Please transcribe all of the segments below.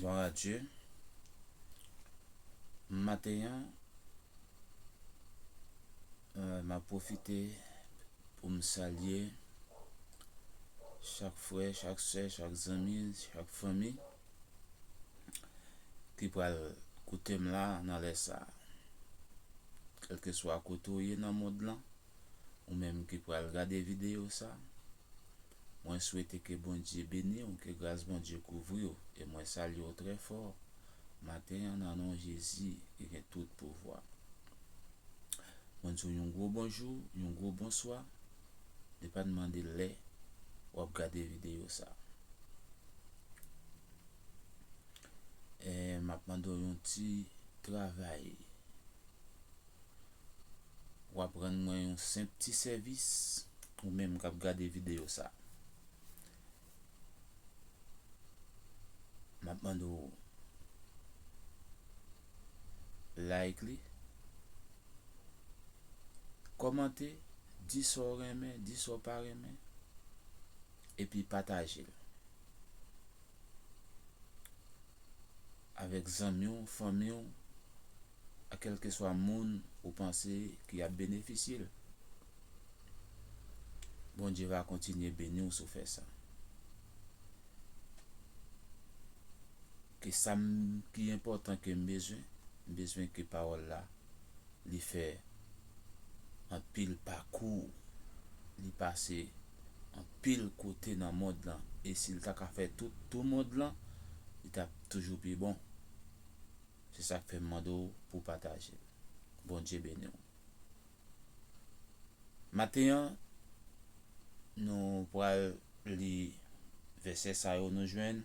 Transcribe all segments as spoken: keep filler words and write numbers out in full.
Glwa a Dye. Maten an, euh, m ap pwofite pou m salye chak frè, chak sè, chak zanmi, chak fanmi ki pral koute m la nan lè sa a. Kèlkeswa kote w ye nan mond lan, ou menm ki pral gade videyo sa, mwen swete ke Bondye beni w, ke gras Bondye kouvri w, e mwen salye w trè fò maten an nan non Jezi ki gen tout pouvwa. Mwen di w yon gwo bonjou, yon gwo bonswa, depann de lè w ap gade videyo sa. E m ap mande w yon ti travay. W ap rann mwen yon senp ti sèvis, ou menm k ap gade videyo sa. M ap mande w like li, kòmante, di sa w renmen, di sa w pa renmen, epi pataje l avèk zanmi w, fanmi w, a kèlkeswa moun ou panse ki ap benefisye l. Bondye va kontinye beni w si w fè sa. Ke sa m, ki enpòtan ke m bezwen, m bezwen ke pawòl la, li fè anpil pakou, li pase anpil kote nan mond lan. E si l ta ka fè tout, tout mond lan, li t ap toujou pi bon. Se sa k fè m mande w pou w pataje l. Bondye beni w. Maten an, nou pral li vèsè sa yo nou jwenn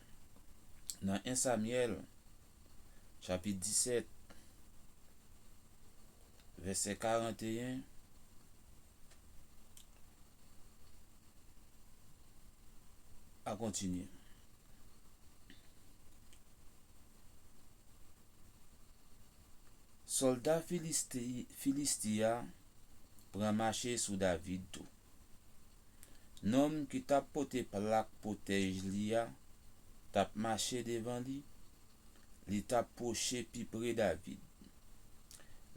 nan en Samyèl, chapit disèt, vèsè karanteyen a kontinye. Sòlda Filisti, Filisti a pran mache sou David tou. Nonm ki t ap pote plak pwotèj li a t ap mache devan li, li t ap pwoche pi pre David.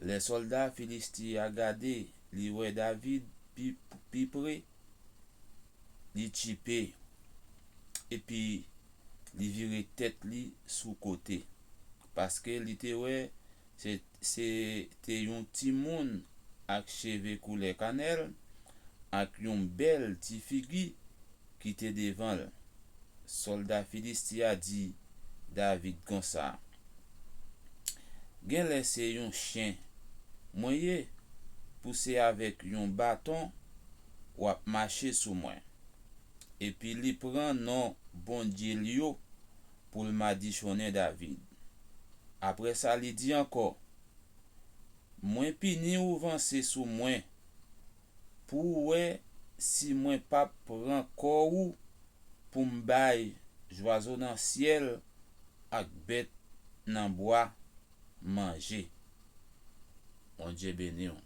Lè sòlda Filisti a gade, li wè David pi, pi pre, li tchipe, epi li vire tèt li sou kote, paske li te wè se, se te yon timoun ak cheve koulè kanèl, ak yon bèl ti figi ki te devan l. Sòlda Filisti a di David konsa, "Genlè se yon chen mwen ye, pou se avèk yon baton w ap mache sou mwen." Epi li pran non bondye l yo pou l madichonnen David. Apre sa, li di ankò, "Mwen pini w vanse sou mwen, pou w wè si mwen p ap pran kò ou pou m bay zwazo nan syèl ak bèt nan bwa manje." Bondye beni w.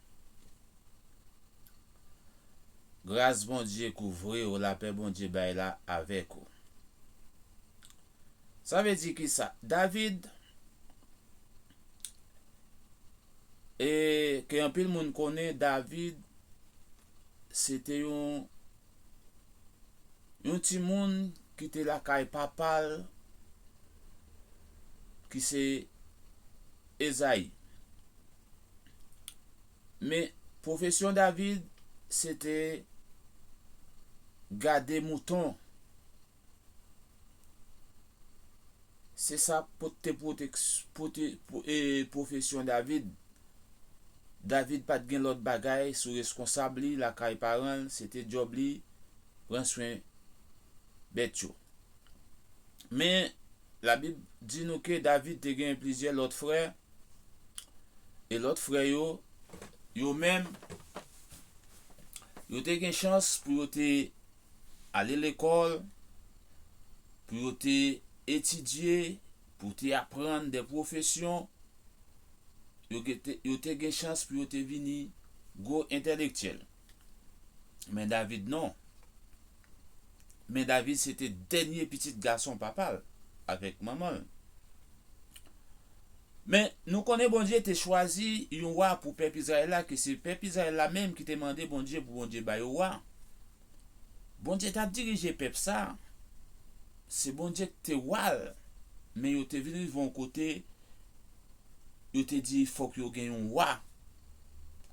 Gras Bondye kouvri w, lapè Bondye bay la avèk ou. Sa vle di ki sa? David, e ke anpil moun konnen, David se te yon, yon timoun ki te lakay papa l, ki se Ezayi. Men pwofesyon David se te gade mouton. Se sa pot-, te pwotèks-, pwote-, pwo-, e, pwofesyon David. David pa t gen lòt bagay sou reskonsab li lakay paran l, se te djòb li pran swen bèt yo. Men, Labib di nou ke David te gen plizyè lòt frè, e lòt frè yo, yo menm, yo te gen chans pou yo te ale lekòl, pou yo te etidye, pou te aprann de pwofesyon, yo ge-, te, yo te gen chans pou yo te vini gwo entèlektyèl. Men David non. Men David se te dènye pitit gason papa l avèk manman l. Men, nou konnen Bondye te chwazi yon wa pou pèp Izrayèl la, ke se pèp Izrayèl la menm ki te mande Bondye pou Bondye ba yo wa. Bondye t ap dirije pèp sa a. Se Bondye ki te wa l, men yo te vin rive yon kote, yo te di fòk yo gen yon wa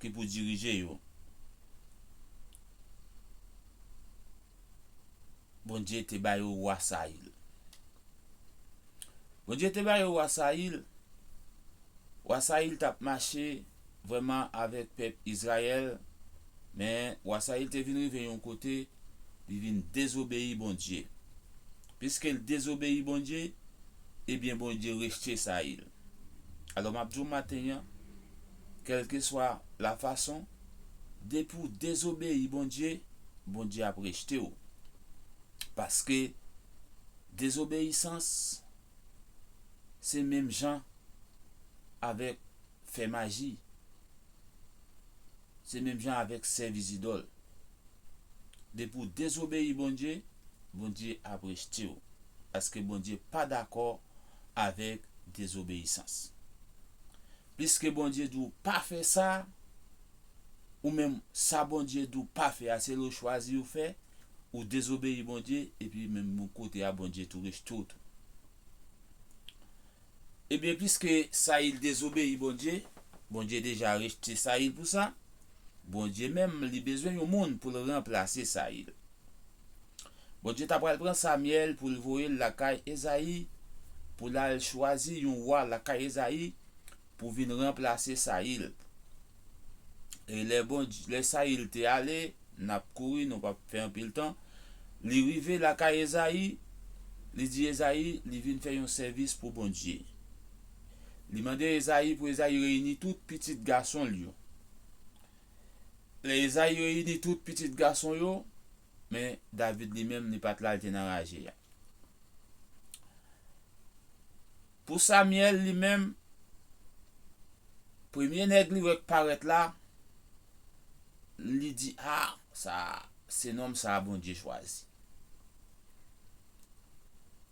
ki pou dirije yo. Bondye te ba yo wa Sayil. Bondye te ba yo wa Sayil. Wa Sayil t ap mache vrèman avèk pèp Izrayèl, men wa Sayil te vin rive yon kote, li vin dezobeyi Bondye. Piske l dezobeyi Bondye, ebyen, Bondye rejte Sayil. Alò, m ap di w maten an, kèlkeswa lafason, depi w dezobeyi Bondye, Bondye ap rejte w. Paske dezobeyisans, se menm jan avèk fè maji. Se menm jan avèk sèvi zidòl. Depi w dezobeyi Bondye, Bondye ap rejte w. Paske Bondye pa dakò avèk dezobeyisans. Piske Bondye di w pa fè sa, ou menm sa Bondye di w pa fè a, se l ou chwazi ou fè, ou dezobeyi Bondye, epi menm yon kote a, Bondye tou rejte w tou. Ebyen, piske Sayil dezobeyi Bondye, Bondye deja rejte Sayil pou sa, Bondye menm, li bezwen yon moun pou l ranplase Sayil. Bondye ta pral pran Samyèl pou l voye l lakay Ezayi, pou l al chwazi yon wa lakay Ezayi, pou vin ranplase Sayil. E lè Bondye, lè Sayil te ale, n ap kouri, nou p ap fè anpil tan. Li rive lakay Ezayi, li di Ezayi li vin fè yon sèvis pou Bondye. Li mande Ezayi pou Ezayi reyini tout pitit gason l yo. Lè Ezayi reyini tout pitit gason yo, men David li menm, li pa t la, li te nan raje a. Pou Samyèl li menm, premye nèg li wè k parèt la, li di, "A, sa, se nonm sa a Bondye chwazi."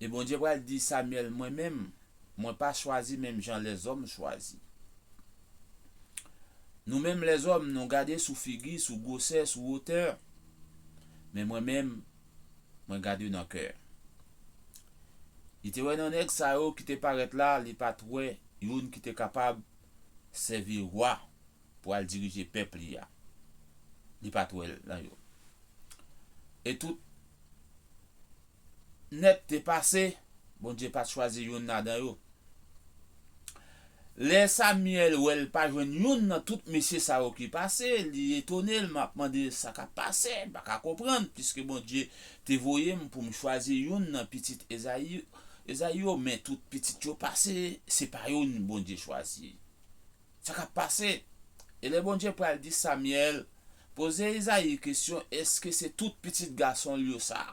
E Bondye pral di Samyèl, "Mwen menm, mwen pa chwazi menm jan lèzòm chwazi." Nou menm lèzòm, nou gade sou figi, sou gwosè, sou wotè. Men mwen menm, mwen gade nan kè. Li te wè nan nèg sa yo ki te parèt la, li pa t wè youn ki te kapab sèvi wa pou al dirije pèp li a. Li pa t wè l nan yo. E tout nèt te pase, Bondye pa t chwazi youn ladan yo. Lè Samyèl wè l pa jwenn youn nan tout mesye sa yo ki pase, li etone l, m ap mande sa k ap pase, m pa ka konprann, piske Bondye te voye m pou m chwazi youn nan pitit Ezayi, Ezayi yo, men tout pitit yo pase, se pa youn Bondye chwazi. Sa k ap pase? E lè Bondye pral di Samyèl, poze Ezayi kesyon, èske se tout pitit gason l yo sa?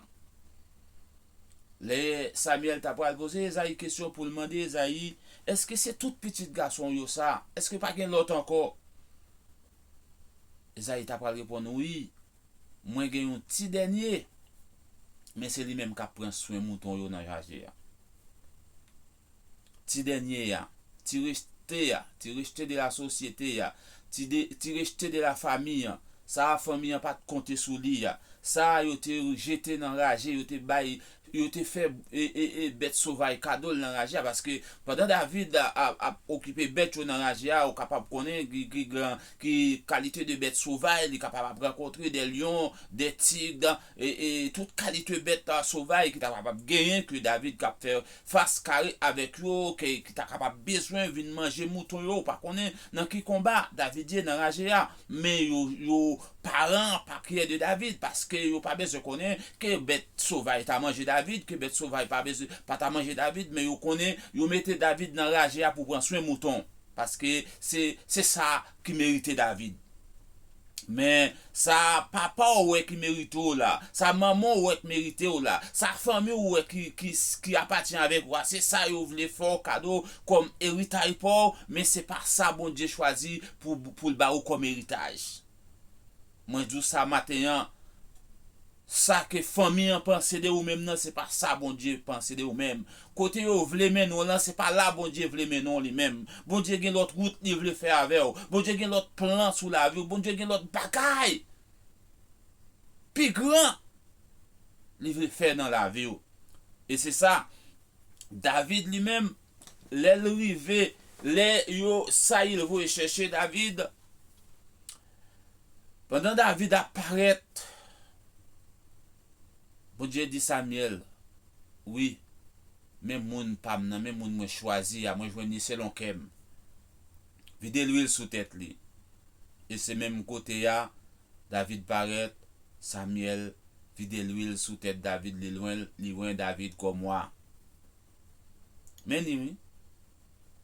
Lè Samyèl ta pral poze Ezayi kesyon pou l mande Ezayi, èske se tout pitit gason w yo sa? Èske pa gen lòt ankò? Ezayi ta pral reponn, wi, mwen gen yon ti dènye, men se li menm k ap pran swen mouton yo nan raje a. Ti dènye a, ti rejte a, ti rejte de la sosyete a, ti, de, ti rejte de la fami an, sa a fanmi an pa t konte sou li a, sa a yo te jete nan raje, yo te bay, yo te fè e, e, e, bèt sovaj kado l nan raje a, paske pandan David a, a, ap okipe bèt yo nan raje a, ou kapab konnen ki, ki, gran, ki kalite de bèt sovaj li kapab ap rankontre, de lyon, de tig, e, e, tout kalite bèt a, sovaj ki ta kapab genyen, ke David k ap fè fas kare avèk yo, ke, ki ta kapab bezwen vin manje mouton yo, ou pa konnen nan ki konba David ye nan raje a, men yo, yo paran pa kyè de David, paske yo pa bezwen konnen ke bèt sovaj ta manje David, ke bèt sovaj pa bezwen, pa ta manje David, men yo konnen yo mete David nan raje a pou pran swen mouton, paske se, se sa ki merite David. Men sa papa w wè ki merite w la, sa manman w wè ki merite w la, sa fanmi w wè ki, ki, ki apatyen avèk w la, se sa yo vle fè w kado kòm eritaj pa w, men se pa sa Bondye chwazi pou, pou l ba ou kòm eritaj. Mwen di w sa maten an, Sa ke fanmi an panse de ou menm nan, se pa sa Bondye panse de ou menm. Kote yo vle mennen w lan, se pa la Bondye vle mennen w li menm. Bondye gen lòt wout li vle fè avè w. Bondye gen lòt plan sou lavi w. Bondye gen lòt bagay pi gran li vle fè nan lavi w. E se sa, David li menm, lè l rive, lè yo, Sayil voye chèche David, pandan David ap parèt, Bondye di Samyèl, wi, men moun pa m nan, men moun mwen chwazi a, mwen jwenn li selon kè m. Vide lwil sou tèt li. E se menm kote a, David parèt, Samyèl vide lwil sou tèt David, li lwen, li lwen David kòm wa. Men ni wi.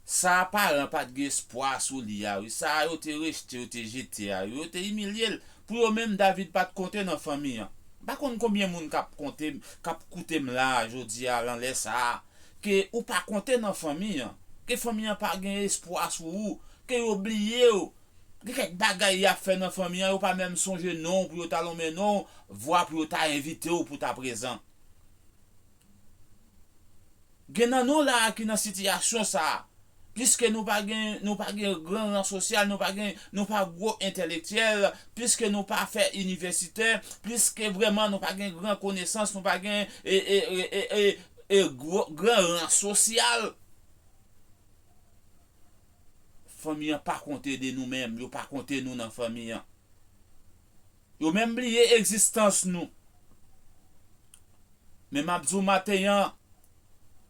Sa paran pa t gen espwa sou li a wi. Sa yo te rejte, yo te jete a wi. Yo te imilye l. Pou yo menm, David pa t konte nan fanmi an. M pa konn konbyen moun k ap konte, k ap koute m la jodi a, nan lè sa a, ke ou pa konte nan fanmi an. Ke fanmi an pa gen espwa sou ou. Ke yo bliye w. Gen kèk bagay y ap fè nan fanmi an, yo pa menm sonje non w pou yo ta lonmen non w, vwa pou yo ta envite w pou ta prezan. Gen nan nou la a ki nan sitiyasyon sa a. Piske nou pa gen, nou pa gen gran ran sosyal, nou pa gen, nou pa gwo entèlektyèl, piske nou pa fè inivèsitè, piske vrèman nou pa gen gran konesans, nou pa gen, e, e, e, e, e, e gwo, gran ran sosyal. Fanmi an pa konte de nou menm, yo pa konte nou nan fanmi an. Yo menm bliye egzistans nou. Men m ap di w maten an,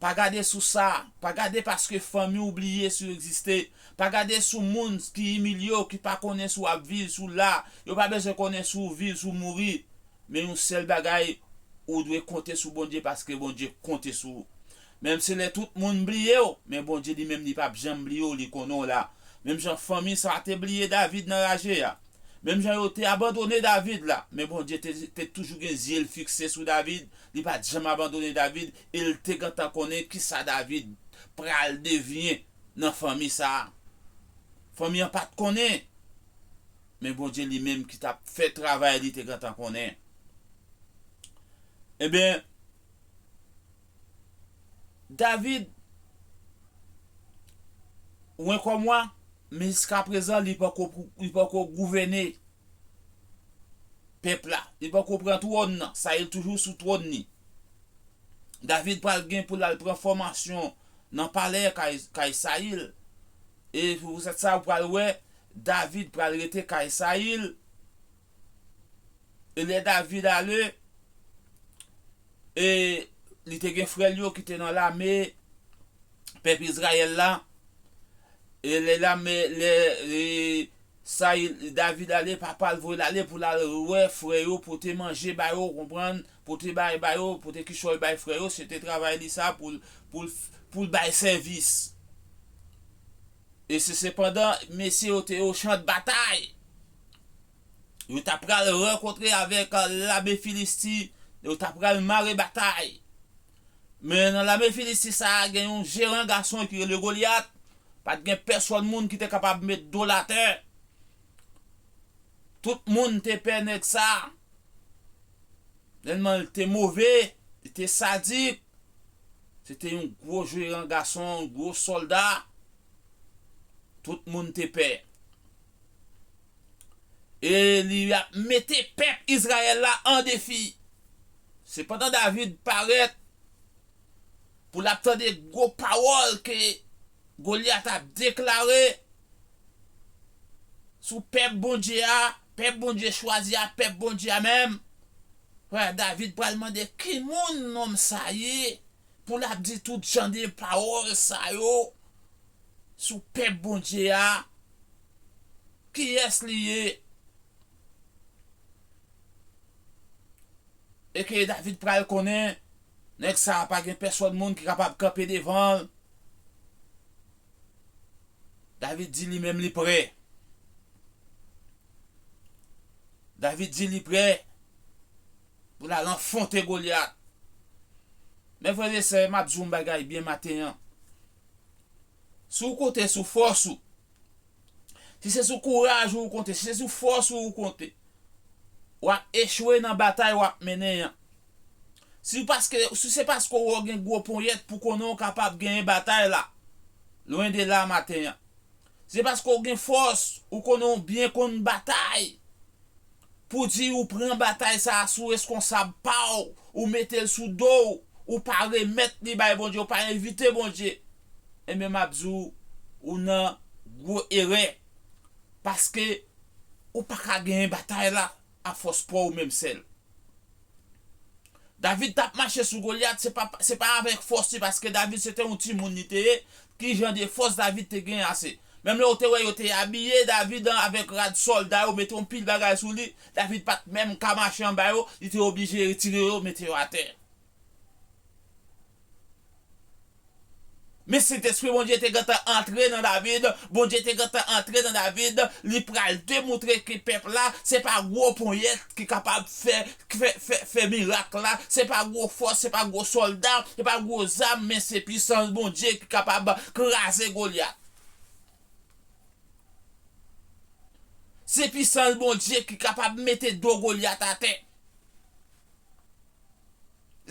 pa gade sou sa, pa gade paske fanmi w bliye si w egziste, pa gade sou moun ki imilye w, ki pa konnen si w ap viv, si w la, yo pa bezwen konnen si w viv, si w mouri. Men yon sèl bagay, ou dwe konte sou Bondye paske Bondye konte sou ou. Menm si lè tout moun bliye w, men Bondye li menm li p ap janm bliye w, li konnen w la. Menm jan fanmi sa a te bliye David nan raje a, menm jan yo te abandone David la, men Bondye te, te toujou gen zye l fikse sou David, li pa t janm abandone David, e l te gentan konnen kisa David pral devyen nan fanmi sa a. Fanmi an pa t konnen, men Bondye li menm ki t ap fè travay li te gentan konnen. Ebyen, David, wen kòm wa, men jiska prezan, li poko, li poko gouvène pèp la. Li poko pran twòn nan. Sayil toujou sou twòn li. David pral gen pou l al pran fòmasyon nan palè kay, kay Sayil. E pou sèt sa, ou pral wè, David pral rete kay Sayil. E lè David ale, e li te gen frè l yo ki te nan lame pèp Izrayèl la. E lè lame, lè, e, Sayil, David ale, papa l voye l ale pou l al wè frè yo, pote manje ba yo, konprann, pote bay ba yo, pote kichòy bay frè yo, se te travay li sa pou l, pou l, pou l bay sèvis. E se sepandan, mesye yo te o chan batay. Yo ta pral rankontre avèk, euh, lame Filisti, yo ta pral mare batay. Men nan lame Filisti sa a, gen yon jeran gason ki rele Golyat. Pa t gen pèsòn moun ki te kapab met do l atè. Tout moun te pè nèg sa a. Tèlman l te move, li te sadik. Se te yon gwo jeran gason, yon gwo sòlda. Tout moun te pè. E li ap mete pèp Izrayèl la an defi. Sepandan, David parèt pou l ap tande gwo pawòl ke Golyat ap deklare sou pèp Bondye a, pèp Bondye chwazi a, pèp Bondye a menm. Frè David pral mande, "Ki moun nonm sa ye pou l ap di tout jan de pawòl sa yo sou pèp Bondye a? Kiyès li ye?" E ke David pral konnen, nèg sa a pa gen pèsòn moun ki kapab kanpe devan l. David di li menm li prè. David di li prè pou l al anfonte Golyat. Men frè e sè, m ap di w yon bagay byen maten an. Si w konte sou fòs ou, si se sou kouraj ou w konte, si se sou fòs ou w konte, w ap echwe nan batay w ap mennen an. Si paske, si se paske w gen gwo ponyèt pou konnen w kapab genyen batay la, lwen de la maten an. Se paske w gen fòs, ou konnen w byen konn batay. Pou di ou pran batay sa a sou reskonsab pa w, ou mete l sou do w, ou pa remèt li bay Bondye, ou pa envite Bondye, ebyen, m ap di w, ou nan gwo erè. Paske ou pa ka genyen batay la ak fòs pa w menm sèl. David t ap mache sou Golyat, se pa, se pa avèk fòs li, paske David se te yon timoun li te ye. Ki jan de fòs David te gen ase? Menm lè w te wè yo te abiye David an avèk rad sòlda, yo mete yon pil bagay sou li, David pa t menm ka mache anba yo, li te oblije retire yo, mete yo atè. Men Sentespri Bondye te gentan antre nan David, Bondye te gentan antre nan David, li pral demontre ke pèp la, se pa gwo ponyèt ki kapab fè, fè, fè, fè mirak la, se pa gwo fòs, se pa gwo sòlda, se pa gwo zam, men se pisans Bondye ki kapab kraze Golyat. Se pisans Bondye ki kapab mete do Golyat atè.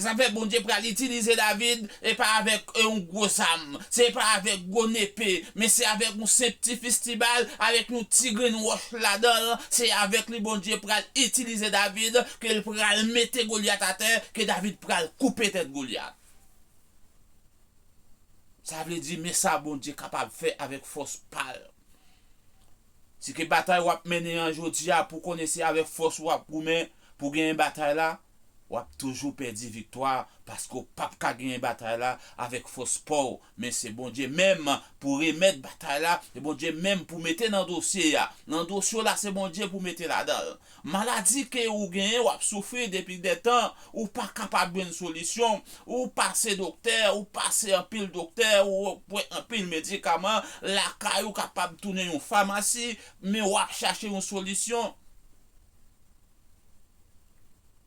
Sa fè Bondye pral itilize David, e pa avèk, e, yon gwo zam, se pa avèk gwo nepe, men se avèk yon senp ti fistibal, avèk yon ti grenn wòch ladan l, se avèk li Bondye pral itilize David, ke l pral mete Golyat atè, ke David pral koupe tèt Golyat. Sa vle di, men sa Bondye kapab fè avèk fòs pa l. Si ke batay w ap mennen an jodi a, pou konnen se avèk fòs ou w ap goumen pou genyen batay la, w ap toujou pèdi viktwa, paske w p ap ka genyen batay la avèk fòs pa w, men se Bondye menm pou remèt batay la, se Bondye menm pou mete nan dosye a. Nan dosye w la, se Bondye pou mete ladan l. Maladi ke ou genyen, w ap soufri depi de tan, ou pa kapab jwenn solisyon, ou pase doktè, ou pase anpil doktè, ou pran anpil medikaman, lakay ou kapab tounen yon famasi, men w ap chache yon solisyon.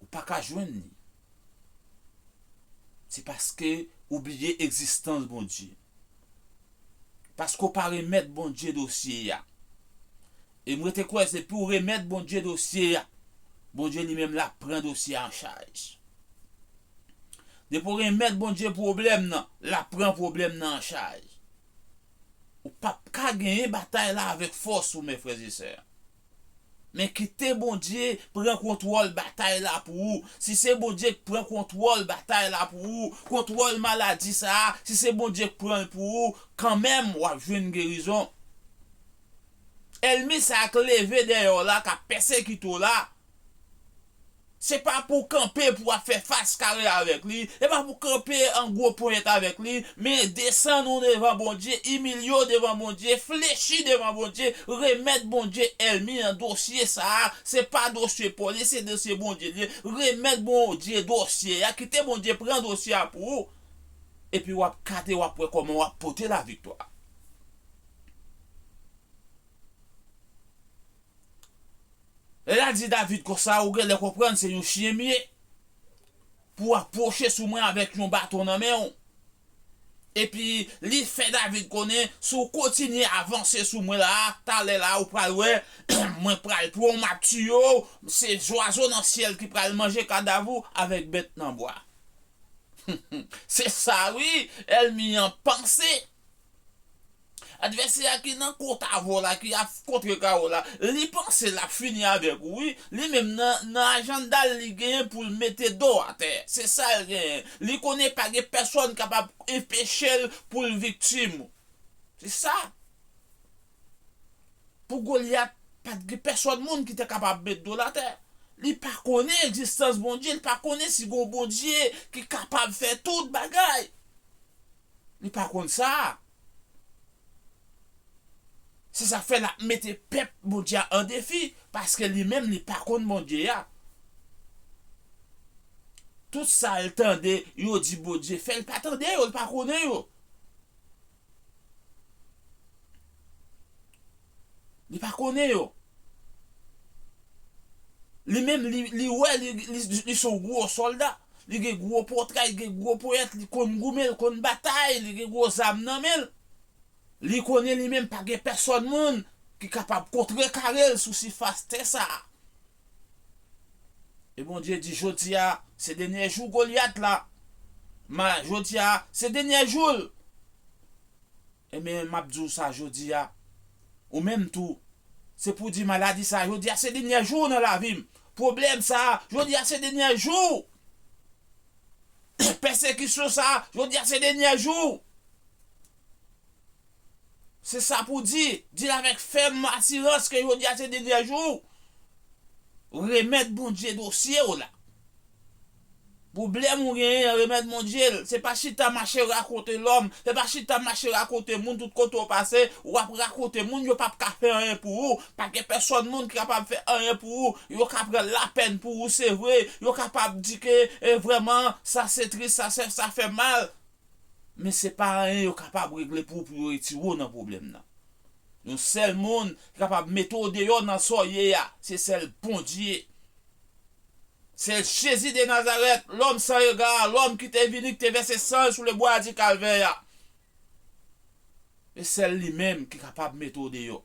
Ou pa ka jwenn li. Se paske ou bliye egzistans Bondye. Paske w pa remèt Bondye dosye a. E m rete kwè se pou w remèt Bondye dosye a. Bondye li menm l ap pran dosye a an chaj. Depi w remèt Bondye pwoblèm nan, l ap pran pwoblèm nan an chaj. Ou p ap ka genyen batay la avèk fòs ou, mes frères et sœurs. Men kite Bondye pran kontwòl batay la pou ou. Si se Bondye k pran kontwòl batay la pou ou, kontwòl maladi sa a, si se Bondye k pran l pou ou, kanmenm w ap jwenn gerizon. Ènmi sa a k leve dèyè w la, k ap pèsekite w la, se pa pou w kanpe pou w ap fè fas kare avèk li, se pa pou w kanpe an gwo ponyèt avèk li, men desann ou devan Bondye, imilye w devan Bondye, flechi devan Bondye, remèt Bondye ènmi an dosye sa a, se pa dosye pa w li, se dosye Bondye li ye, remèt Bondye dosye a, kite Bondye pran dosye a pou ou, epi w ap gade, w ap wè kòman w ap pote laviktwa. Lè l al di David konsa, ou genlè konprann se yon chen m ye. Pou w ap pwoche sou mwen avèk yon baton nan men w. Epi, li fè David konnen, si w kontinye avanse sou mwen la, talè la, ou pral wè, mwen pral pran w, m ap tiye w, se zwazo nan syèl ki pral manje kadav ou avèk bèt nan bwa. Se sa wi, ènmi an panse. Advèsè a ki nan kot avè w la, ki ap kontrekawo la, li panse l ap fini avèk ou, wi. Li menm nan, nan ajanda l, li genyen pou l mete do w atè. Se sa l genyen. Li konnen pa gen pèsonn kapab enpeche l pou l viktim ou. Se sa. Pou Golyat, pa t gen pèsonn moun ki te kapab met do l atè. Li pa konnen egzistans Bondye, li pa konnen si gen yon Bondye ki kapab fè tout bagay. Li pa konn sa. Se sa k fè l ap mete pèp Bondye a an defi, paske li menm li pa konn Bondye a. Tout sa l tande yo di Bondye fè, li pa tande yo, li pa konnen yo. Li pa konnen yo. Li menm, li, li wè, li, li, li se yon gwo sòlda. Li gen gwo pòtray, li gen gwo ponyèt, li konn goumen, li konn batay, li gen gwo zam nan men l. Li konnen li menm pa gen pèsonn moun ki kapab kontrekare l sou sifas tè sa a. E Bondye di, jodi a, se dènye jou Golyat la. Ma, jodi a, se dènye jou l. Ebyen, m ap di w sa jodi a. Ou menm tou. Se pou di maladi sa, jodi a, se dènye jou w nan lavi m. Pwoblèm sa, jodi a, se dènye jou w. Pèsekisyon sa, jodi a, se dènye jou w. Se sa pou di, di l avèk fèm asirans ke jodi a se dènye jou. Remèt Bondye dosye w la. Pwoblèm ou genyen an, remèt Bondye l. Se pa chita mache rakonte lòm, se pa chita mache rakonte moun tout kote w pase, w ap rakonte moun, yo p ap ka fè anyen pou ou. Pa gen pèsòn moun ki kapab fè anyen pou ou. Yo ka pran lapèn pou ou, se vre. Yo kapab di ke, e, vrèman, sa se tris, sa se, sa fè mal. Men se pa anyen yo kapab regle pou ou, pou yo retire w nan pwoblèm nan. Yon sèl moun ki kapab mete w deyò nan sa w ye a, se sèl Bondye. Sèl Jezi de Nazarèt, lòm san ega, lòm ki te vini, ki te vèse san l sou lebwa di Kalvè a. E sèl li menm ki kapab mete w deyò.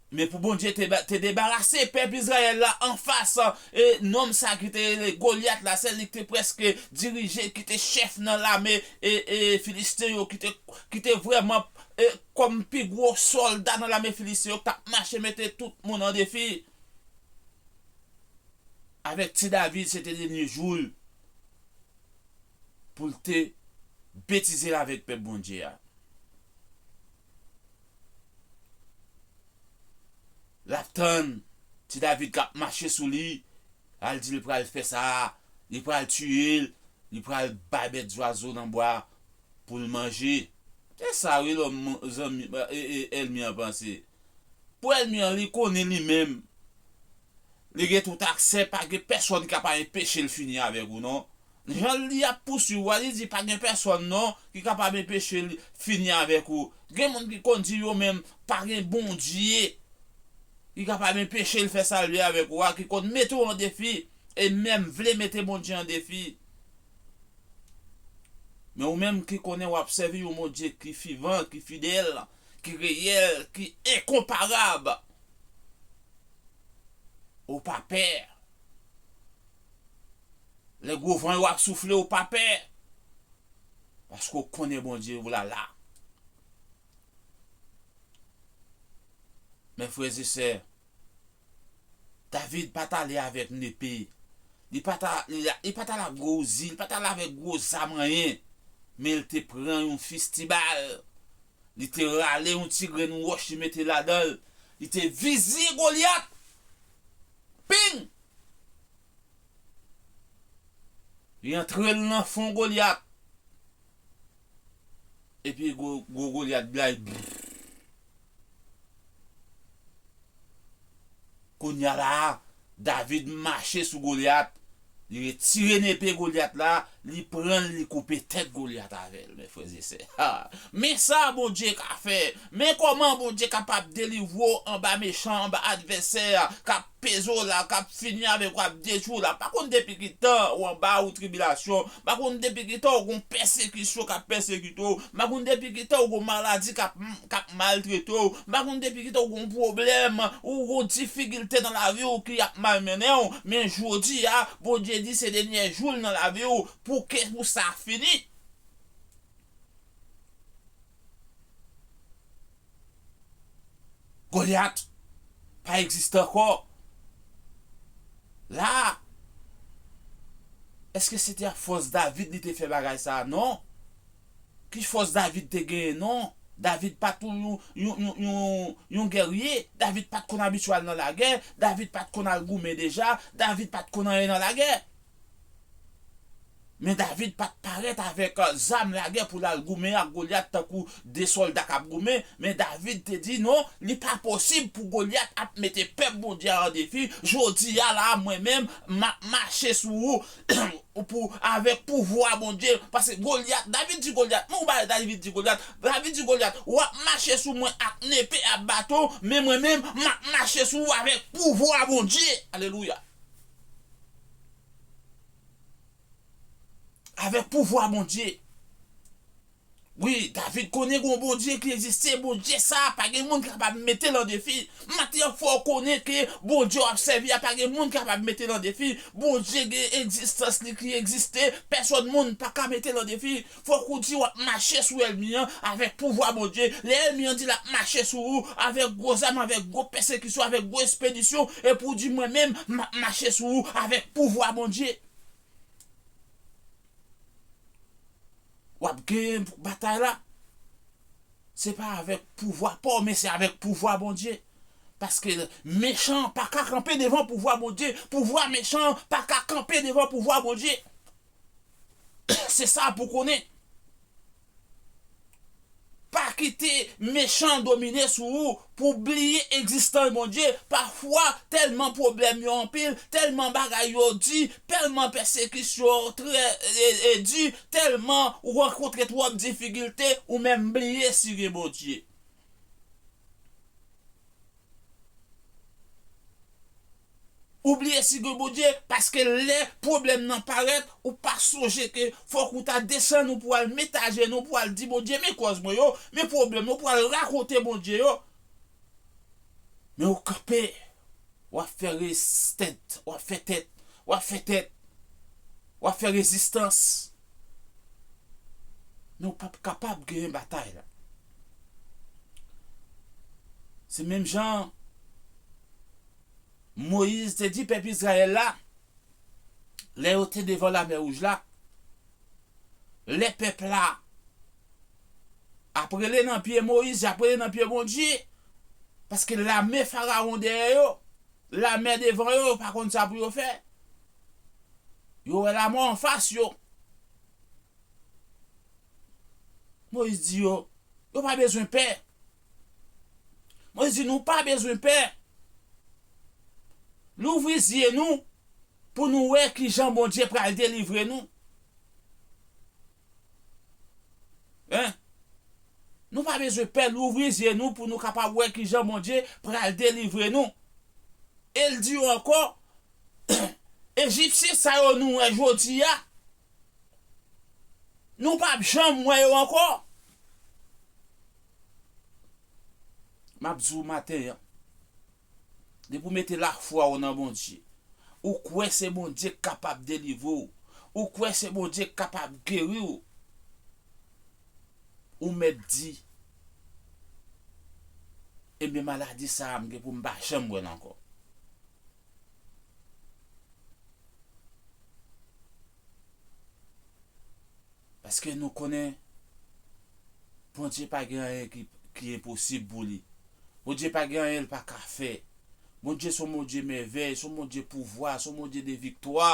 Men pou Bondye te, ba- te debarase pèp Izrayèl la anfas, e, nonm sa ki te rele Golyat la, sèl li ki te prèske dirije, ki te chèf nan lame, e, e, Filisten yo, ki te, ki te vrèman, e, kòm pi gwo sòlda nan lame Filisten yo, k t ap mache mete tout moun an defi. Avèk ti David, se te dènye jou l pou l te betize l avèk pèp Bondye a. L ap tann ti David k ap mache sou li, al di l pral fè sa, li pral tiye l, li pral bay bèt zwazo nan bwa pou l manje. Se sa wi lòm zanmi, e, e, ènmi an panse. Pou ènmi an, li konnen li menm. Li gen tout aksè, pa gen pèsòn ki ka pa enpeche l fini avèk ou non. Jan li ap pouswiv ou a, li di pa gen pèsòn non ki kapab enpeche l fini avèk ou. Gen moun ki konn di yo menm pa gen Bondye ki kapab enpeche l fè sa l vle avèk ou a, ki konn mete w an defi e menm vle mete Bondye an defi. Men ou menm ki konnen w ap sèvi yon Bondye ki vivan, ki fidèl, ki reyèl, ki enkonparab. Ou pa pè. Lè gwo van yo ap soufle, ou pa pè. Paske ou konnen Bondye w la la. Men frè e sè, David pa t ale avèk nepe. Li pa t a, li, li pa t ale ak gwo ouzi, li pa t ale avèk gwo zam anyen. Men l te pran yon fistibal. Li te rale yon ti grenn wòch, li mete ladan l. Li te vize Golyat. Ping! Li antre l nan fon Golyat. Epi gwo, gwo Golyat blay. Kounye a la a, David mache sou Golyat. Li retire nepe Golyat la, li pran l, li koupe tèt Golyat avè l, men frè e sè. Ha! Men sa Bondye ka fè. Men kòman Bondye kapab delivre w anba mechan, anba advèsè a, k ap peze w la, k ap fini avèk ou, ap detwi w la. Pa konn depi ki tan ou anba ou tribilasyon. Pa konn depi ki tan ou gon pèsekisyon k ap pèsekite w. Pa konn depi ki tan ou gon maladi k ap, k ap maltrete w. Pa konn depi ki tan ou gon pwoblèm, ou gon difikilte nan lavi w ki ap malmennen w. Men jodi a, Bondye di se dènye jou l nan lavi w pou ke, pou sa fini. Golyat pa egziste ankò. La, èske se te ak fòs David li te fè bagay sa a? Non. Ki fòs David te genyen? Non. David pa t yon, yon, yon, yon, yon gèrye. David pa t konn abitye al nan lagè. David pa t konn al goumen deja. David pa t konn anyen nan lagè. Men David pa t parèt avèk, eh, zam lagè pou l al goumen ak Golyat tankou de sòlda k ap goumen. Men David te di, non, li pa posib pou Golyat ap mete pèp Bondye a an defi. Jodi a la, mwen menm, m ap mache sou ou pou, avèk pouvwa Bondye. Paske Golyat, David di Golyat, men ou bagay David di Golyat. David di Golyat, w ap mache sou mwen ak nepe ak baton, men mwen menm, m ap mache sou ou avèk pouvwa Bondye. Alelouya. Avèk pouvwa Bondye. Wi, David konnen gen yon Bondye ki egziste. Bondye sa a, pa gen moun ki kapab mete l an defi. Maten an, fò w konnen ke Bondye w ap sèvi a, pa gen moun ki kapab mete l an defi. Bondye gen egzistans li ki egziste. Pèsòn moun pa ka mete l an defi. Fòk ou di w ap mache sou ènmi an avèk pouvwa Bondye. Lè ènmi an di l ap mache sou ou avèk gwo zam, avèk gwo pèsekisyon, avèk gwo espedisyon, epi w di, mwen menm, m ap mache sou ou avèk pouvwa Bondye. W ap genyen batay la. Se pa avèk pouvwa pa w, men se avèk pouvwa Bondye. Paske mechan an pa ka kanpe devan pouvwa Bondye. Pouvwa mechan an pa ka kanpe devan pouvwa Bondye. Se sa pou konnen. Pa kite mechan domine sou ou pou w bliye egzistans Bondye. Pafwa, tèlman pwoblèm yo anpil, tèlman bagay yo di, tèlman pèsekisyon yo trè, e, e, di, tèlman ou rankontre twòp difikilte, ou menm bliye si gen Bondye. Ou bliye si gen Bondye, paske lè pwoblèm nan parèt, ou pa sonje ke fòk ou ta desann, ou pou al met ajenou, pou al di Bondye, men kòz mwen yo, men pwoblèm yo, pou al rakonte Bondye yo. Men ou kanpe, w ap fè resistèt, w ap fè tèt, w ap fè tèt, w ap fè rezistans. Men ou p ap kapab genyen batay la. Se menm jan Moyiz te di pèp Izrayèl la, lè yo te devan Lamè Wouj la, lè pèp la ap rele nan pye Moyiz, y ap rele nan pye Bondye, paske lame Farawon dèyè yo, lamè devan yo, yo pa konn sa pou yo fè. Yo wè lamò anfas yo. Moyiz di yo, yo pa bezwen pè. Moyiz di, nou pa bezwen pè. Louvri zye nou pou nou wè kijan Bondye pral delivre nou. Hein? Nou pa bezwen pè, louvri zye nou pou nou kapab wè kijan Bondye pral delivre nou. E l di yo ankò, Ejipsyen sa yo nou wè jodi a, nou p ap janm wè yo ankò. M ap di w maten an, depi w mete lafwa w nan Bondye, ou kwè se Bondye k kapab delivre w, ou kwè se Bondye k kapab geri w, ou mèt di, ebyen, maladi sa a, m gen pou m pa janm wè l ankò. Paske nou konnen Bondye pa gen anyen ki, ki enposib pou li. Bondye pa gen anyen l pa ka fè. Bondye se yon Bondye mèvèy, se yon Bondye pouvwa, se yon Bondye de viktwa.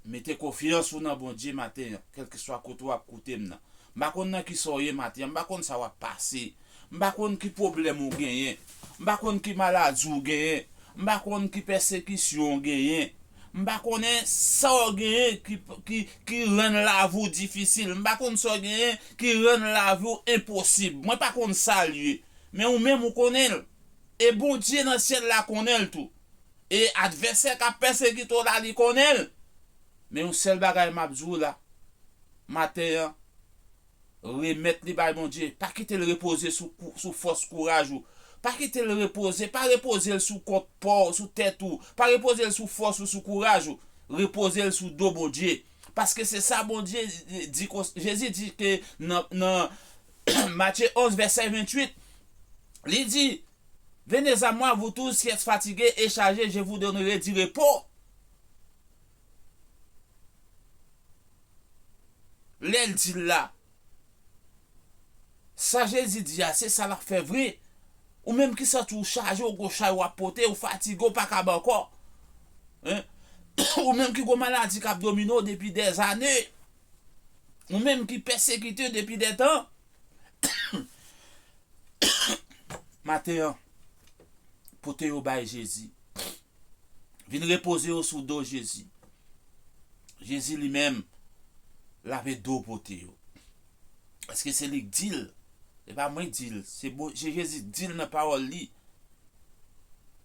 Mete konfyans ou nan Bondye maten an, kèlkeswa kote w ap koute m nan. M pa konn nan kisa w ye maten an, m pa konn sa w ap pase. M pa konn ki pwoblèm ou genyen. M pa konn ki maladi w genyen. M pa konn ki pèsekisyon w genyen. M pa konnen sa w genyen ki, ki, ki rann lavi w difisil. M pa konn sa w genyen ki rann lavi w enposib. Mwen pa konn sa l ye. Men ou menm ou konnen l. E Bondye nan syèl la konnen l tou. E advèsè k ap pèsekite w la, li konnen l. Men yon sèl bagay m ap di w la, maten an, remèt li bay Bondye. Pa kite l repoze sou kou-, sou fòs kouraj ou. Pa kite l repoze, pa repoze l sou kont pa w, sou tèt ou. Pa repoze l sou fòs ou, sou kouraj ou. Repoze l sou do Bondye. Paske se sa Bondye di, kon-, Jezi di ke nan, nan Matye onz, vèsè venntuit, li di, Venez à moi, vous tous qui êtes fatigués et chargés, je vous donnerai du repos. Lè l di l la, sa Jezi di a, se sa l ap fè vre. Ou menm ki santi w chaje, w gon chay w ap pote, w fatige, w pa kab ankò. Hein? Ou menm ki gon maladi k ap domine w depi dèzane. Ou menm ki pèsekite depi dètan. Maten an, pote yo bay Jezi. Vin repoze yo sou do Jezi. Jezi li menm, lave do pote yo. Paske se li k di l. Se pa mwen k di l. Se bon, se Jezi k di l nan pawòl li.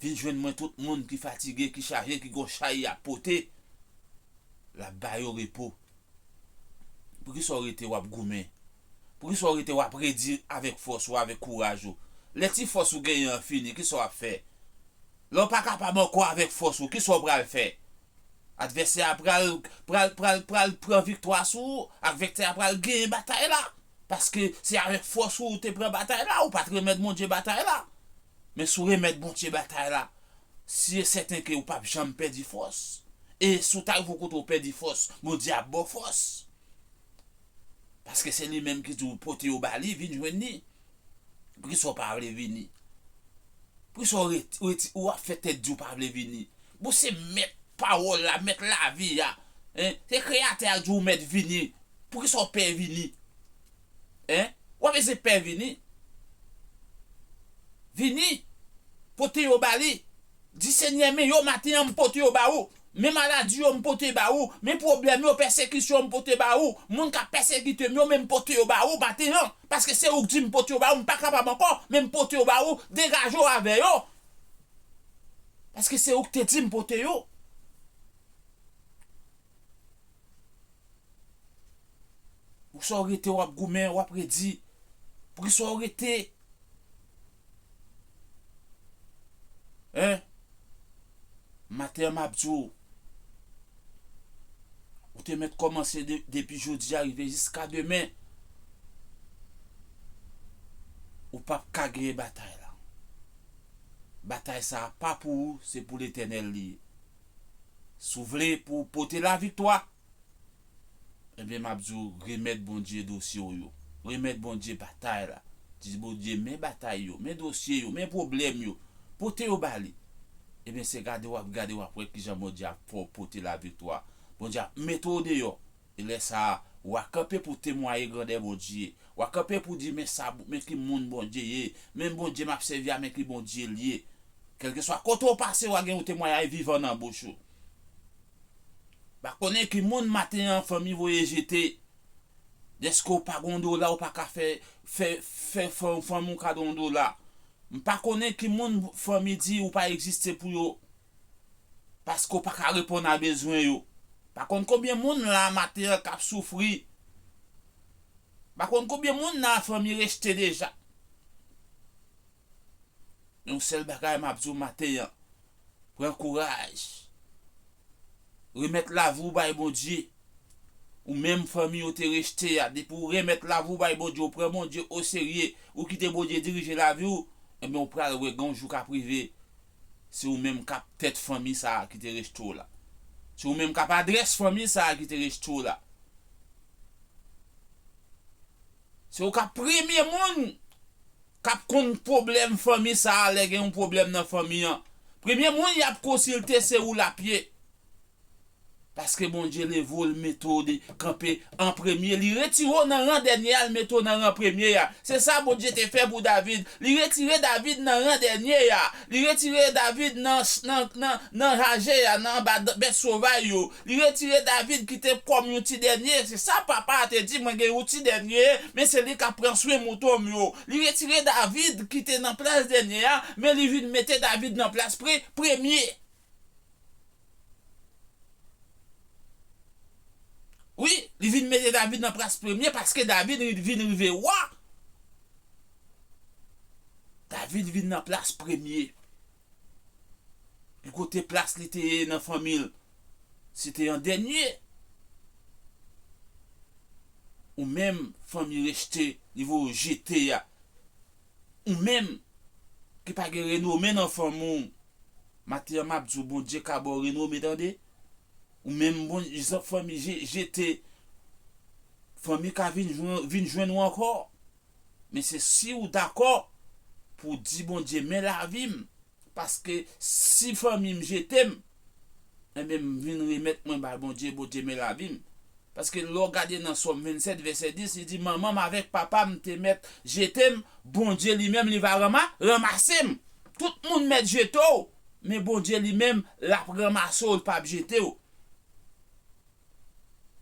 Vin jwenn mwen tout moun ki fatige, ki chaje, ki gon chay y ap pote. L ap ba yo repo. Poukisa w rete w ap goumen? Poukisa w rete w ap redi avèk fòs ou, avèk kouraj ou? Lè ti fòs ou genyen an fini, kisa w ap fè? Lè w pa kapab ankò avèk fòs ou, kisa w pral fè? Advèsè a pral, pral, pral, pral pran viktwa sou ou, advèsè a pral genyen batay la. Paske se avèk fòs ou ou te pran batay la, ou pa t remèt Bondye batay la. Men si w remèt Bondye batay la, si e sèten ke ou p ap janm pèdi fòs. E si w ta rive yon kote ou pèdi fòs, Bondye ap ba w fòs. Paske se li menm ki di w pote yo ba li, vin jwenn li. Poukisa w pa vle vini? Poukisa w reti, reti, w ap fè tèt di w pa vle vini? Bon, se mèt pawòl la, mèt lavi a. Hein? Se kreyatè a di w mèt vini. Poukisa w pè vini? Hein? W ap ese pè vini? Vini! Pote yo ba li. Di Senyè, men yo maten an, m pote yo ba ou. Men maladi yo, m pote ba ou. Men pwoblèm yo, pèsekisyon, m pote ba ou. Moun k ap pèsekite m yo, men m pote yo ba ou maten an. Paske se ou k di m pote yo ba ou, m pa kapab ankò, men m pote yo ba ou. Degaje w avè yo. Paske se ou k te di m pote yo. Poukisa w rete w ap goumen, w ap redi? Poukisa w rete? Hein? Maten an m ap di w, ou te mèt kòmanse de, depi jodi a rive jiska demen. Ou p ap ka genyen batay la. Batay sa a pa pou ou, se pou Letènèl li ye. Si w vle pou w pote laviktwa, ebyen, m ap di w, remèt Bondye dosye w yo. Remèt Bondye batay la. Di Bondye, men batay yo, men dosye yo, men pwoblèm yo. Pote yo ba li. Ebyen, se gade w ap gade, w ap wè kijan Bondye ap fè w pote laviktwa. Bondye ap mete w deyò. E lè sa a, w a kanpe pou w temwaye grandè Bondye. W a kanpe pou w di, men sa, men ki moun Bondye ye. Men Bondye m ap sèvi a, men ki Bondye l ye. Kèlkeswa kote w pase, w a gen yon temwayaj vivan nan bouch ou. Pa konnen ki moun maten an fanmi voye jete. Dèske w pa gen yon dola, w pa ka fè, fè, fè fanm, fanm ou kado yon dola. M pa konnen ki moun fanmi di ou pa egziste pou yo. Paske w pa ka reponn a bezwen yo. Pa konn konbyen moun la maten an k ap soufri. Pa konn konbyen moun la fanmi rejte deja. Men yon sèl bagay m ap di w maten an, pran kouraj. Remèt lavi w bay Bondye. Ou menm fanmi yo te rejte a, depi w remèt lavi w bay Bondye, w pran Bondye oserye, ou kite Bondye dirije lavi w, enben w pral wè gen yon jou k ap rive, se ou menm k ap tèt fanmi sa a ki te rejte w la. Se ou menm k ap adrès fanmi sa a ki te rejte w la. Se ou k ap premye moun k ap konn pwoblèm fanmi sa a lè gen yon pwoblèm nan fanmi an. Premye moun y ap konsilte se ou l ap ye. Paske Bondye leve w, l mete w de, kanpe an premye. Li retire w nan ran dènye a, l mete w nan ran premye a. Se sa Bondye te fè pou David. Li retire David nan ran dènye a. Li retire David nan, nan, nan, nan raje a, nan anba d-, bèt sovaj yo. Li retire David ki te kòm yon ti dènye. Se sa papa a te di, mwen gen yon ti dènye, men se li k ap pran swen mouton m yo. Li retire David ki te nan plas dènye a, men li vin mete David nan plas pre-, premye. Wi, li vin mete David nan plas premye paske David ri-, vin rive wa. David vin nan plas premye. Li kote plas li te ye nan fanmi l, se te an dènye. Ou menm, fanmi rejte, li voye w jete a. Ou menm, ki pa gen renome nan fanmi w, maten an m ap di w, Bondye ka ba w renome, tande. Ou menm, bon, fanmi je-, jete, fanmi ka vin jwenn, vin jwenn ou ankò. Men se si w dakò pou w di Bondye, men lavi m. Paske si fanmi m jete m, enben, m vin remèt mwen bay Bondye, Bondye men lavi m. Paske lè w gade nan Sòm vennsèt, vèsè dis, li di, manman m avèk papa m te mèt jete m, Bondye li menm, li va ranma-, ranmase m. Tout moun mèt jete w, men Bondye li menm, l ap ranmase w, l p ap jete w.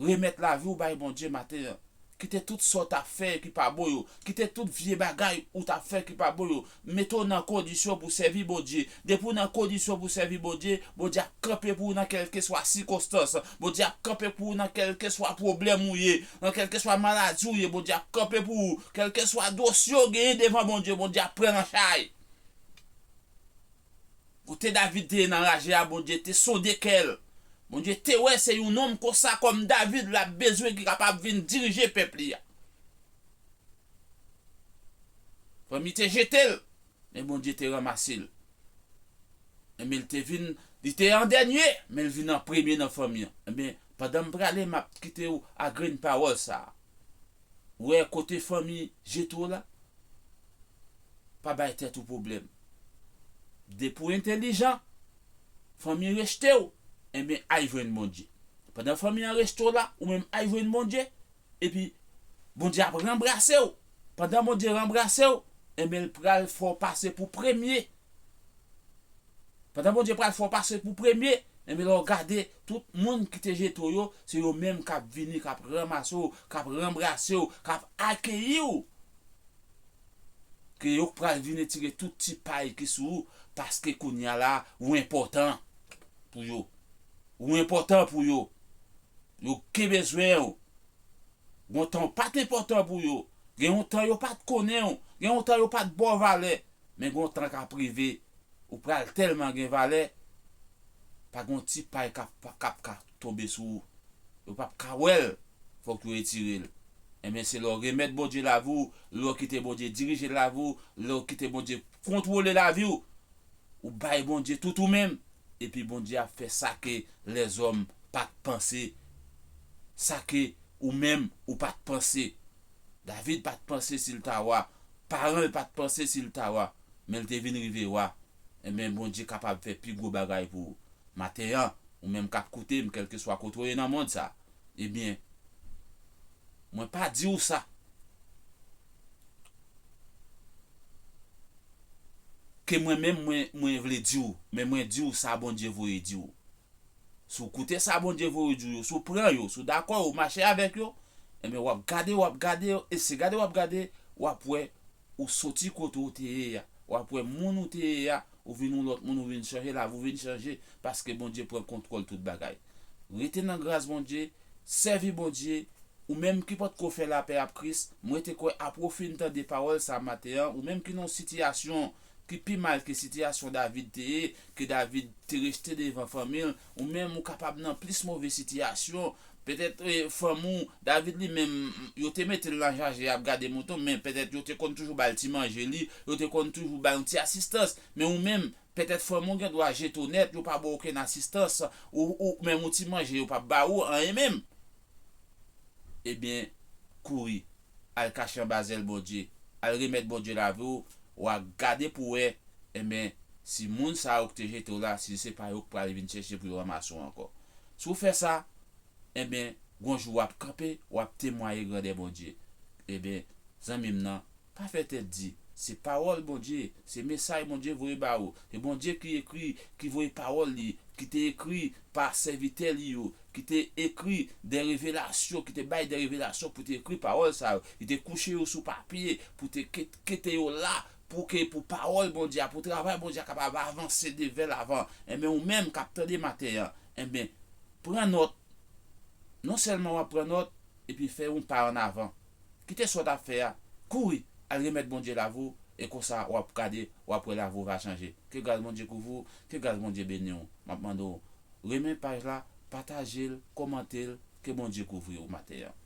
Remèt lavi w bay Bondye maten an. Kite tout sa w t ap fè ki pa bon yo. Kite tout vye bagay ou t ap fè ki pa bon yo. Mete w nan kondisyon pou w sèvi Bondye. Depi w nan kondisyon pou w sèvi Bondye, Bondye ap kanpe pou ou nan kèlkeswa sikonstans. Bondye ap kanpe pou ou nan kèlkeswa pwoblèm ou ye, nan kèlkeswa maladi ou ye. Bondye ap kanpe pou ou. Kèlkeswa dosye w genyen devan Bondye, Bondye ap pran l an chay. Kote David te ye nan raje a, Bondye te sonde kè l. Bondye te wè se yon nonm konsa kòm David l ap bezwen ki kapab vin dirije pèp li a. Fanmi te jete l, men Bondye te ranmase l. Enben, l te vin, li te an dènye, men l vin an premye nan fanmi an. Enben, pandan m prale, m ap kite w a grenn pawòl sa a. Ou wè kote fanmi jete w la? Pa bay tèt ou pwoblèm. Depi w entèlijan, fanmi rejte w, enben, al jwenn Bondye. Pandan fanmi an rejte w la, ou menm al jwenn Bondye, epi Bondye ap ranbrase w. Pandan Bondye ranbrase w, enben, l pral fè w pase pou premye. Pandan Bondye pral fè w pase pou premye, enben, lè w gade, tout moun ki te jete w yo, se yo menm k ap vini, k ap ranmase w, k ap ranbrase w, k ap akeyi w. Ke yo pral vin retire tout ti pay ki sou ou, paske kounye a la, ou enpòtan pou yo. Ou enpòtan pou yo. Yo gen bezwen w. Gen yon tan w pa t enpòtan pou yo. Gen yon tan yo pa t konnen w. Gen yon tan yo pa t ba w valè. Men gen yon tan k ap rive, ou pral tèlman gen valè, pa gen yon ti pay k ap, k ap ka tonbe sou ou. Yo p ap ka wè l, fòk yo retire l. Enben, se lè w remèt Bondye lavi w, lè w kite Bondye dirije lavi w, lè w kite Bondye kontwole lavi w, ou bay Bondye tout ou menm, epi Bondye ap fè sa ke lèzòm pa t panse, sa ke ou menm ou pa t panse. David pa t panse si l ta wa, paran l pa t panse si l ta wa, men l te vin rive wa. Enben, Bondye kapab fè pi gwo bagay pou ou. Maten an, ou menm k ap koute m, kèlkeswa kote w ye nan mond sa, ebyen, mwen pa di w sa ke mwen menm mwen, mwen vle di w, men mwen di w sa Bondye voye di w. Si w koute sa Bondye voye di w yo, si w pran yo, si w dakò yo, w mache avèk yo, enben, w ap gade, w ap gade, e se gade w ap gade, w ap wè ou soti kote w te ye a. W ap wè moun ou te ye a, ou vin yon lòt moun, ou vin chanje, lavi w vin chanje, paske Bondye pran kontwòl tout bagay. Rete nan gras Bondye, sèvi Bondye, ou menm ki potko fè lapè ak Kris, mwen te kwè apre w fin tande pawòl sa maten an, ou menm ki nan yon sitiyasyon ki pi mal ke sitiyasyon David te ye, ke David te rejte devan fanmi l, ou menm ou kapab nan plis move sitiyasyon. Petèt, eh, fanmi w, David li menm, yo te mete l nan jaje ap gade mouton, men petèt yo te konn toujou ba l ti manje li, yo te konn toujou ba l yon ti asistans. Men ou menm, petèt fanmi w gen dwa jete w nèt, yo pa ba w okenn asistans, ou, ou menm yon ti manje, yo p ap ba ou anyen menm. Ebyen, kouri, al kache anba zèl Bondye, al remèt Bondye lavi w, w a gade pou w wè, enben, si moun sa yo ki te jete w la, si se pa yo k pral vin chèche pou yo ranmase w ankò. Si w fè sa, enben, gon jou w ap kanpe, w ap temwaye grandè Bondye. Ebyen, zanmi m nan, pa fè tèt di. Se pawòl Bondye, se mesaj Bondye voye ba ou. Se Bondye ki ekri, ki voye pawòl li, ki te ekri pa sèvitè li yo, ki te ekri de revelasyon, ki te bay de revelasyon pou te ekri pawòl sa yo. Li te kouche yo sou papye pou te ke-, kite yo la, pou ke, pou pawòl Bondye a, pou travay Bondye a kapab avanse devè lavan. Enben, ou menm k ap tande maten an, enben, pran nòt. Non sèlman w ap pran nòt, epi fè yon pa ann avan. Kite sa w t ap fè a, kouri, al remèt Bondye lavi w, e konsa w ap gade, w ap wè lavi w va chanje. Ke gras Bondye kouvri w, ke gras Bondye beni w. M ap mande w, renmen paj la, pataje l, kòmante l, ke Bondye kouvri w maten an.